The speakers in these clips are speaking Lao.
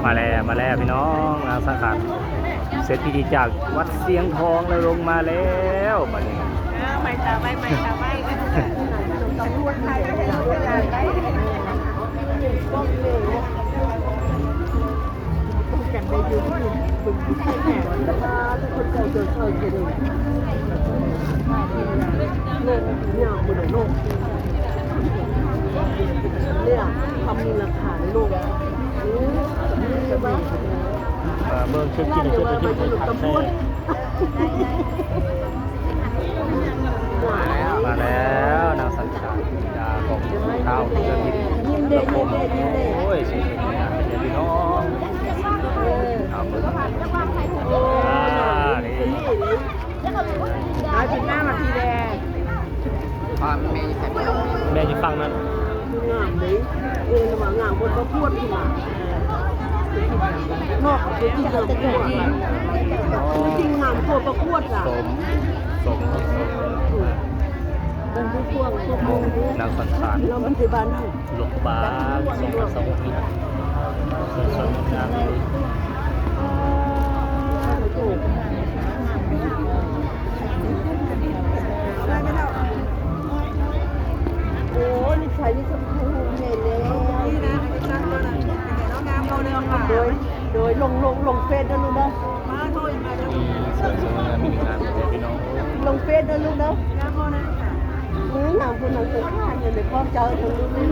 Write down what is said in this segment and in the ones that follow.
ມາແລ້ວ ມາແລ້ວພີ່ນ້ອງ ນາງສັງຂານ ເສັດພິທີຈາກວັດຊຽງທອງແລ້ວ ລົງມາແລ້ວບັດນີ້. ເອີ ໄປຕາໄປ ໄປຕາໄປ ຕຳຫຼວດໄທໄປ ໄປ ໄປ. ໂລກງາມເບິດໂລກ ເລີຍທຳມີລາຄາໃນໂລກ. ມາເບິ່ງຊຸດກິນ ຊຸດກິນຄັກແທ້. ມາແລ້ວ ມາແລ້ວ ນາງສັງຂານ ຍາຂອງທ້າວເຈົ້າຖິ່ນ ຍິ້ມເດ້ ຍິ້ມເດ້ ຍິ້ມເດ້ ໂອ້ຍ ສວຍງາມເດ້ພີ່ນ້ອງ. ເອີ ເອົາເບິ່ງ ອ່າ ນີ້ ມາພິດໜ້າມາພີແດ່. ພໍ່ແມ່ຢູ່ໃສ? ແມ່ຢູ່ຝັ່ງນັ້ນ. ງາມເດ້ ເອີ ລະວ່າງາມ ເພິ່ນປະກວດຂຶ້ນມາ ເນາະ ເປັນທີ່ງາມກວ່າ ເປັນທີ່ງາມກວ່າປະກວດລະ ສົມ ສົມ ສົມ ເບິ່ງຜູ້ພວງ ພວກໝູ່ ນາງສັງຂານ ລາວມັນໄທບ້ານເຮົາ ຫຼວງພະບາງ ສອງພັນຊາວຫົກນີ້ ສວຍສດງົດງາມອີ່ຫຼີ. ໂອ້ຍ ລູກຊາຍນີ້ສຳຄັນແມ່ນແລ້ວ ນີ້ນະ ໂດຍ ໂດຍ ລົງ ລົງ ລົງເຟສເດີລູກເດີ. ອືມ ສວຍ ສວຍງາມ ມີງາມເດີພີ່ນ້ອງ ລົງເຟສເດີລູກເດີ. ງາມບໍ່ນະ? ອືມ ງາມພຸ້ນນະ ສົງສານເພິ່ນເດ້ ຂອບໃຈເພິ່ນລູກເດ້.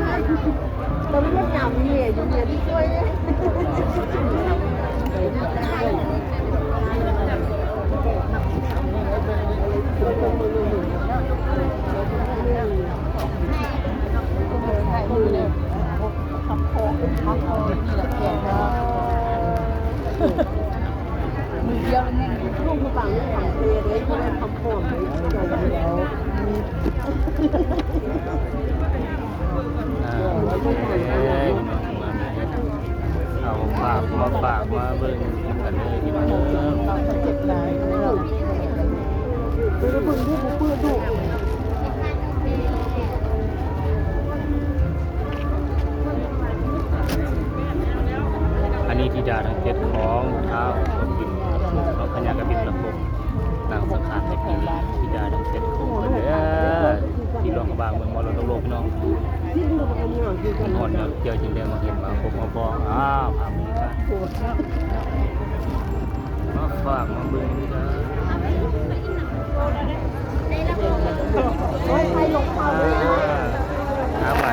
ແຕ່ມັນງາມແມ່ຢູ່ ແມ່ທີ່ຊ່ວຍເດ້. ມື້ດຽວແມ່ນ ລູກຜູ້ຟັງນີ້ຂອງເທເດ້ ບໍ່ໄດ້ຄຳພ້ອມເດ້ ເຈົ້າຢູ່ແລ້ວ. ອ່າ ໂອເຄ ພີ່ນ້ອງ ມາເອົາພາບມາຝາກມາເບິ່ງນຳກັນເດີພີ່ນ້ອງເດີ. ອັນນີ້ທິດາທັງເຈັດຂອງທ້າວກະບິນ ເນາະ ພະຍາກະບິນລະຄົບ ນາງສັງຂານໃນປີນີ້ ທິດາທັງເຈັດຂອງເພິ່ນເດີ ທີ່ຫຼວງພະບາງ ເມືອງມໍລະດົກໂລກເນາະ. ເພິ່ນຮອດຍາມເກີດຈຶ່ງໄດ້ມາເຫັນມາພົບມາພໍ້. ອ້າວ ພາບນີ້ກະມາຝາກມາເບິ່ງເດີ ເອົາໄປ.